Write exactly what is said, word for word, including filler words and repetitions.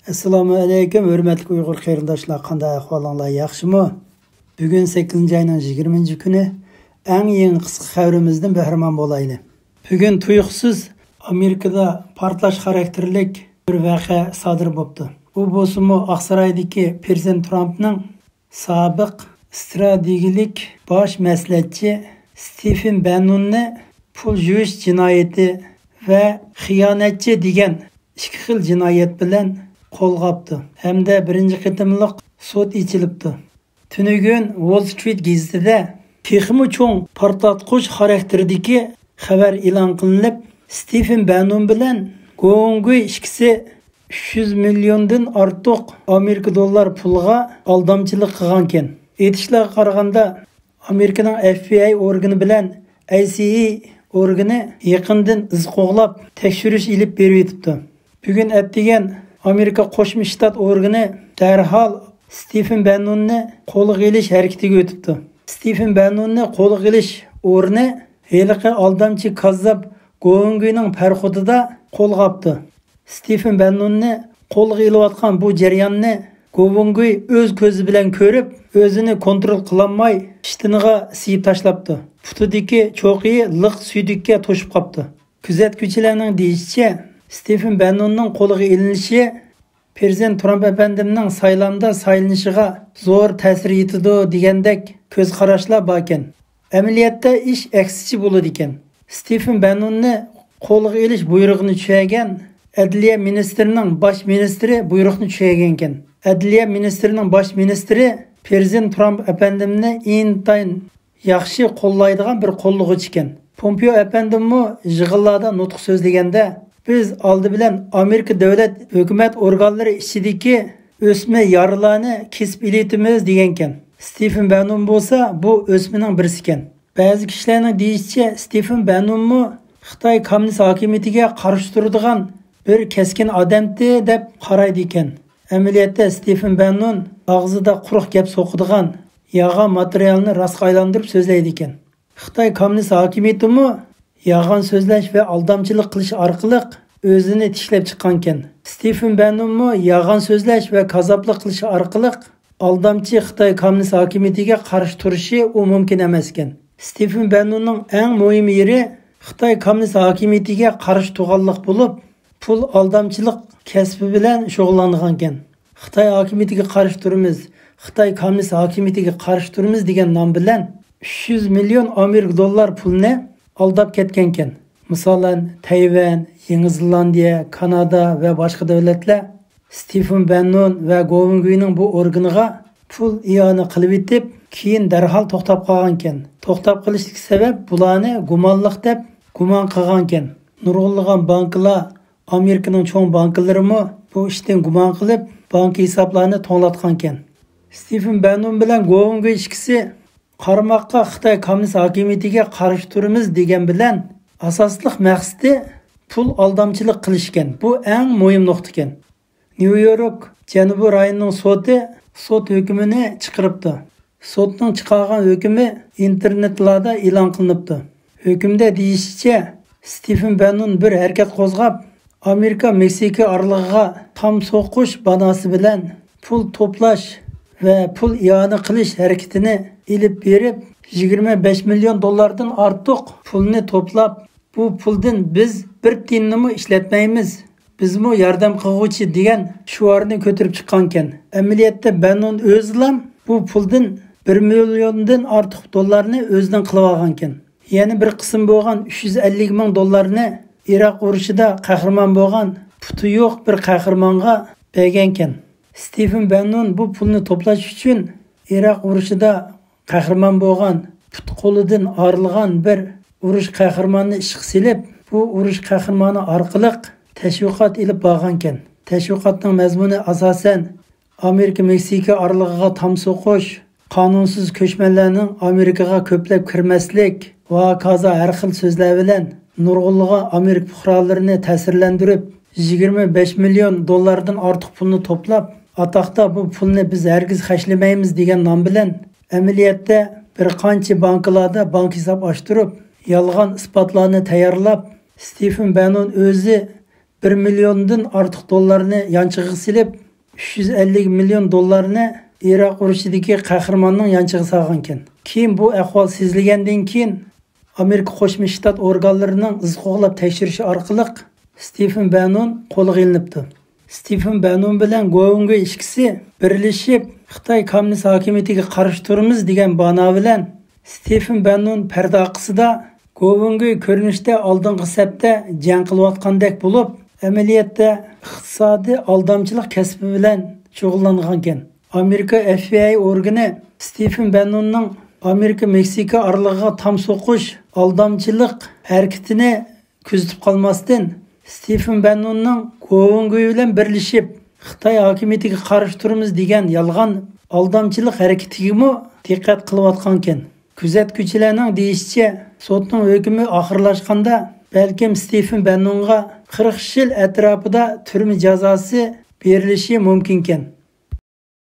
ئەسسالامۇ ئەلەيكۇم، ھۆرمەتلىك ئۇيغۇر قېرىنداشلار، قانداق ئەھۋالىڭلار، ياخشىمۇ؟ بۈگۈن سەككىزىنچى ئاينىڭ يىگىرمىنچى كۈنى. ئەڭ يېڭى قىسقا خەۋىرىمىزدىن بەھرىمەن بولايلى. بۈگۈن تۇيۇقسىز ئامېرىكىدا پارتلاش خاراكتېرلىك بىر ۋەقە سادىر بوپتۇ. ئۇ بولسىمۇ ئاقسارايدىكى پىرېزىدېنت ترامپنىڭ سابىق ئىستراتېگىيىلىك باش مەسلىھەتچى ستېفېن بەننوننى پۇل يۇيۇش جىنايىتى ۋە خىيانەتچى دېگەن ئىككى خىل جىنايەت بىلەن قولغاپتۇ ھەمدە بىرىنچى قېتىملىق سوت ئېچىلىپتۇ. تۈنۈگۈن ۋول سترىت گېزىتىدە تېخىمۇ چوڭ پارتلاتقۇچ خاراكتېرىدىكى خەۋەر ئېلان قىلىنىپ، ستېفېن بەننون بىلەن گوۋېنگۇي ئىككىسى ئۈچ يۈز مىليوندىن ئارتۇق ئامېرىكا دوللار پۇلغا ئالدامچىلىق قىلغانكەن. ئېيتىشلارغا قارىغاندا، ئامېرىكىنىڭ ئەف بى ئاي ئورگىنى بىلەن ئەي سى ئاي ئورگىنى يېقىندىن ئىز قوغلاپ تەكشۈرۈش ئېلىپ بېرىۋېتىپتۇ. بۈگۈن ئەتىگەن ئامېرىكا قوشما شتات ئورگىنى دەرھال ستېفېن بەننوننى قولغا ئېلىش ھەرىكىتىگە ئۆتۈپتۇ. ستېفېن بەننوننى قولغا ئېلىش ئورنى ھېلىقى ئالدامچى كاززاپ گوۋېنگۇينىڭ پەرخوتىدا قولغاپتۇ. ستېفېن بەننوننى قولغا ئېلىۋاتقان بۇ جەرياننى گوۋېنگۇي ئۆز كۆزى بىلەن كۆرۈپ، ئۆزىنى كونترول قىلالماي، ئىشتىنىغا سىيىپ تاشلاپتۇ. پۇتىدىكى چوقىيى لىق سۈيدۈككە توشۇپ قاپتۇ. كۆزەتكۈچىلەرنىڭ دېيىشىچە، ستېفېن بەننوننىڭ قولغا ئېلىنىشى پىرېزىدېنت ترامپ ئەپەندىمنىڭ سايلامدا سايلىنىشىغا زور تەسىر يېتىدۇ دېگەندەك كۆز قاراشلار باركەن. ئەمەلىيەتتە ئىش ئەكسىچە بولىدىكەن. ستېفېن بەننوننى قولغا ئېلىش بۇيرۇقىنى چۈشۈرگەن ئەدلىيە مىنىستىرىنىڭ باش مىنىستىرى بۇيرۇقنى چۈشۈرگەنكەن. ئەدلىيە مىنىستىرىنىڭ باش مىنىستىرى پىرېزىدېنت ترامپ ئەپەندىمنى ئىنتايىن ياخشى قوللايدىغان بىر قوللىغۇچى ئىكەن. پومپېئو ئەپەندىممۇ يىغىنلاردا نۇتۇق سۆزلىگەندە، بىز ئالدى بىلەن ئامېرىكا دۆلەت ھۆكۈمەت ئورگانلىرى ئىچىدىكى ئۆسمە يارىلارنى كېسىپ ئېلىۋېتىمىز دېگەنكەن. ستېفېن بەننون بولسا بۇ ئۆسمىنىڭ بىرسىكەن. بەزى كىشىلەرنىڭ دېيىشىچە، ستېفېن بەننونمۇ خىتاي كوممۇنىست ھاكىمىيىتىگە قارشى تۇرىدىغان بىر كەسكىن ئادەمتى دەپ قارايدىكەن. ئەمەلىيەتتە ستېفېن بەننون ئاغزىدا قۇرۇق گەپ سوقىدىغان، يالغان ماتېرىيالنى راستقا ئايلاندۇرۇپ سۆزلەيدىكەن. خىتاي كوممۇنىست ھاكىمىيىتىمۇ يالغان سۆزلەش ۋە ئالدامچىلىق قىلىش ئارقىلىق ئۆزىنى تىكلەپ چىققانكەن. ستېفېن بەننونمۇ يالغان سۆزلەش ۋە كاززاپلىق قىلىش ئارقىلىق ئالدامچى خىتاي كوممۇنىست ھاكىمىيىتىگە قارشى تۇرۇشى ئۇ مۇمكىن ئەمەسكەن. ستېفېن بەننوننىڭ ئەڭ مۇھىم يېرى خىتاي كوممۇنىست ھاكىمىيىتىگە قارشى تۇرغانلىق بولۇپ، پۇل ئالدامچىلىق كەسپى بىلەن شۇغۇللانغانكەن. خىتاي ھاكىمىيىتىگە قارشى تۇرىمىز، خىتاي كوممۇنىست ھاكىمىيىتىگە قارشى تۇرىمىز دېگەن نام بىلەن ئۈچ يۈز مىليون ئامېرىكا دوللار پۇلنى ئالداپ كەتكەنكەن. مىسالەن، تەيۋەن، يېڭى زېلاندىيە، كانادا ۋە باشقا دۆلەتلەر ستېفېن بەننون ۋە گوۋېنگۇينىڭ بۇ ئورگىنىغا پۇل ئىئانە قىلىۋېتىپ، كېيىن دەرھال توختاپ قالغانكەن. توختاپ قېلىشتىكى سەۋەب بۇلارنى گۇمانلىق دەپ گۇمان قىلغانكەن. نۇرغۇنلىغان بانكىلار، ئامېرىكىنىڭ چوڭ بانكىلىرىمۇ بۇ ئىشتىن گۇمان قىلىپ، بانكا ھېسابلارنى توڭلاتقانكەن. ستېفېن بەننون بىلەن گوۋېنگۇي ئىككىسى قارىماققا خىتاي كوممۇنىست ھاكىمىيىتىگە قارشى تۇرىمىز دېگەن بىلەن ئاساسلىق مەقسىتى پۇل ئالدامچىلىق قىلىشكەن. بۇ ئەڭ مۇھىم نۇقتىكەن. نيۇ يورك جەنۇبىي رايونىنىڭ سوتى سوت ھۆكمىنى چىقىرىپتۇ. سوتنىڭ چىقارغان ھۆكمى ئىنتېرنېتلاردا ئېلان قىلىنىپتۇ. ھۆكۈمدە دېيىشىچە، ستېفېن بەننون بىر ھەرىكەت قوزغاپ، ئامېرىكا مېكسىكا ئارىلىقىغا تام سوقۇش باناسى بىلەن پۇل توپلاش ۋە پۇل ئىئانە قىلىش ھەرىكىتىنى ئېلىپ بېرىپ، يىگىرمە بەش مىليون دوللاردىن ئارتۇق پۇلنى توپلاپ، بۇ پۇلدىن بىز بىر تىيىننىمۇ ئىشلەتمەيمىز، بىزمۇ ياردەم قىلغۇچى دېگەن شوئارنى كۆتۈرۈپ چىققانكەن. ئەمەلىيەتتە بەننون ئۆزىلا بۇ پۇلدىن بىر مىليوندىن ئارتۇق دوللارنى ئۆزىنىڭ قىلىۋالغانكەن. يەنە بىر قىسىم بولغان ئۈچ يۈز ئەللىك مىڭ دوللارنى ئىراق ئۇرۇشىدا قەھرىمان بولغان پۇتى يوق بىر قەھرىمانغا بەرگەنكەن. ستېفېن بەننون بۇ پۇلنى توپلاش ئۈچۈن ئىراق ئۇرۇشىدا قەھرىمان بولغان، پۇت قولىدىن ئايرىلغان بىر ئۇرۇش قەھرىمانىنى ئىشقا سېلىپ، بۇ ئۇرۇش قەھرىمانى ئارقىلىق تەشۋىقات ئېلىپ بارغانكەن. تەشۋىقاتنىڭ مەزمۇنى ئاساسەن ئامېرىكا مېكسىكا ئارىلىقىغا تام سوقۇش، قانۇنسىز كۆچمەنلەرنىڭ ئامېرىكىغا كۆپلەپ كىرمەسلىك ۋە ھاكازا ھەر خىل سۆزلەر بىلەن نۇرغۇنلىغان ئامېرىكا پۇقرالىرىنى تەسىرلەندۈرۈپ، يىگىرمە بەش مىليون دوللاردىن ئارتۇق پۇلنى توپلاپ، ئاتاقتا بۇ پۇلنى بىز ھەرگىز خەجلىمەيمىز دېگەن نام بىلەن، ئەمەلىيەتتە بىر قانچە بانكىلاردا بانكا ھېساب ئاچتۇرۇپ، يالغان ئىسپاتلارنى تەييارلاپ، ستېفېن بەننون ئۆزى بىر مىليوندىن ئارتۇق دوللارنى يانچىغا سېلىپ، ئۈچ يۈز ئەللىك مىليون دوللارنى ئىراق ئۇرۇشىدىكى قەھرىماننىڭ يانچىغا سالغانىكەن. كېيىن بۇ ئەھۋال سېزىلگەندىن كېيىن، ئامېرىكا قوشما شتات ئورگانلىرىنىڭ ئىز قوغلاپ تەكشۈرۈشى ئارقىلىق ستېفېن بەننون قولغا ئېلىنىپتۇ. ستېفېن بەننون بىلەن گوۋېنگۇي ئىككىسى بىرلىشىپ خىتاي كوممۇنىست ھاكىمىيىتىگە قارشى تۇرىمىز دېگەن بانا بىلەن ستېفېن بەننون پەردە ئارقىسىدا گوۋېنگۇي كۆرۈنۈشتە ئالدىنقى سەپتە جەڭ قىلىۋاتقاندەك بولۇپ، ئەمەلىيەتتە ئىقتىسادىي ئالدامچىلىق كەسپى بىلەن شۇغۇللانغانىكەن. ئامېرىكا ئېف بى ئاي ئورگىنى ستېفېن بەننوننىڭ ئامېرىكا مېكسىكا ئارىلىقىغا تام سوقۇش ئالدامچىلىق ھەرىكىتىنى كۆزىتىپ قالماستىن، ستېفېن بەننوننىڭ گوۋېنگۇي بىلەن بىرلىشىپ خىتاي ھاكىمىيىتىگە قارشى تۇرىمىز دېگەن يالغان ئالدامچىلىق ھەرىكىتىگىمۇ دىققەت قىلىۋاتقانىكەن. كۆزەتكۈچىلەرنىڭ دېيىشىچە، سوتنىڭ ھۆكمى ئاخىرلاشقاندا بەلكىم ستېفېن بەننونغا قىرىق يىل ئەتراپىدا تۈرمە جازاسى بېرىلىشى مۇمكىنكەن.